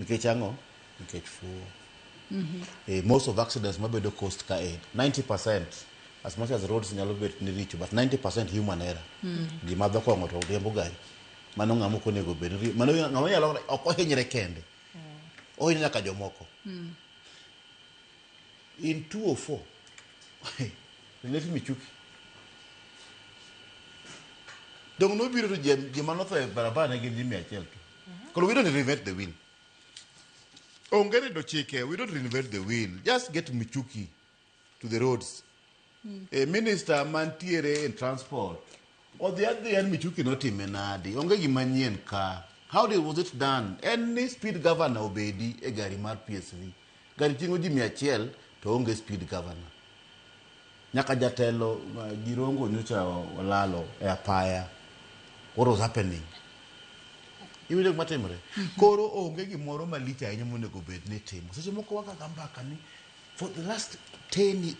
Nikech ang'o? Nikech fuwo. Eh, most of accidents mabedo coast ka e 90% as much as roads nyalo bet ni richo but 90% human error. Ji madho kong'o to riembo gari. Mano ng'ama ok onego bed ni mano ng'ama nyalo ok ohinyre kende. Ohinyo nyaka jomoko. In 204 Relate Michuki. Dong nobiro to ji ji manotho e barabara ne gin ji 100 to. Koro we don't reinvent the wheel. Onge redo chike, we don't reinvent the wheel. Just get Michuki to the roads. E minister mantiere in transport odhi adhiya ni Michuki notime nadi? Onge gima nyien ka. How did, was it done? En ni speed governor obedi e gari mar PSV. Gari ting'o ji 100 to onge speed governor. Nyaka jatelo Jirongo nyocha olalo e apaya. What was happening? Iwinjo gima timore? Koro onge gimoro malich ahinya monego bed ni itimo. Seche moko wagaga mbaka ni for the last 10,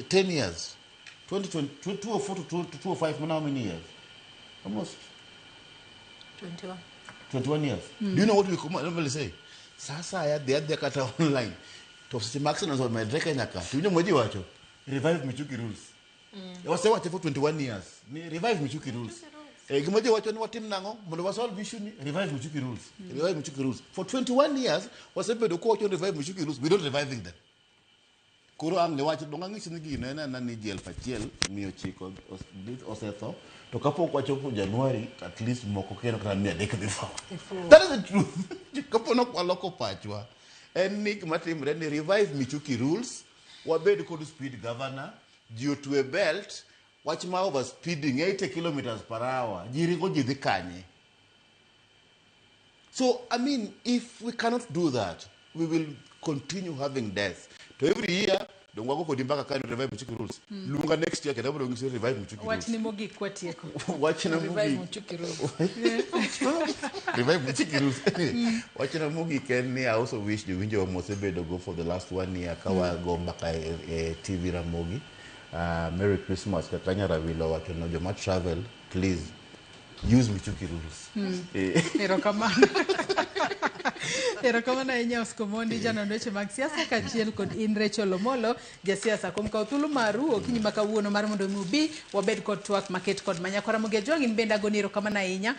10 years, 2020, 2004 to 2005, how many years? Almost 21. 21 years. Do you know what we normally say? Sasa ya dhi adhiya kata online. To seche ma accidents omedre Kenya ka, to winjo gima ji wacho? Revive Michuki rules. Wasewache for 21 years. Ni revive Michuki rules. Eh, gima ji wacho ni watim nang'o mondo wasolve issue ni revive Michuki rules. Revive Michuki rules. For 21 years wasebedo kwawacho ni revive Michuki rules. We don't reviving them. Koro ang' ne wach dong ang'isi ni gino en ana ni ji 1900 osetho to kapok wachopo January at least moko kendo kata 300 dhi tho. That is the truth. Kapo nok waloko pachwa en ni gima timre ni revive Michuki rules wabed kod speed governor ji otwe belt wach ma over speeding 80 kilometers per hour ji ringo ji dhi kanye. So, I mean, if we cannot do that, we will continue having deaths. To every year, dong wago kodi mbaka ka ni revive Michuki rules. Luonga next year kendo abiro nyisi revive Michuki rules. Wachni mogik kwatieko. Wachna Revive mogik. Michuki rules. Revive Michuki rules. Wachna mogik en ni I also wish jowinjo mosebedo go for the last one year ka wago mbaka e, e TV Ramogi. Merry Christmas kaka Nyarawilo owacho no joma travel please use Michuki rules. Eh. Erokamano. Erokamano ahinya Oscar Omondi, janon weche mag siasa kaachiel kod in Rachel Omolo, jasiasa kuom kawo thuolo maru okinyi ma kawuono mar mondo mi ubi wabed kod twak maket kod manyakora Ramogi Ajwang' in bende agoni erokamano ahinya.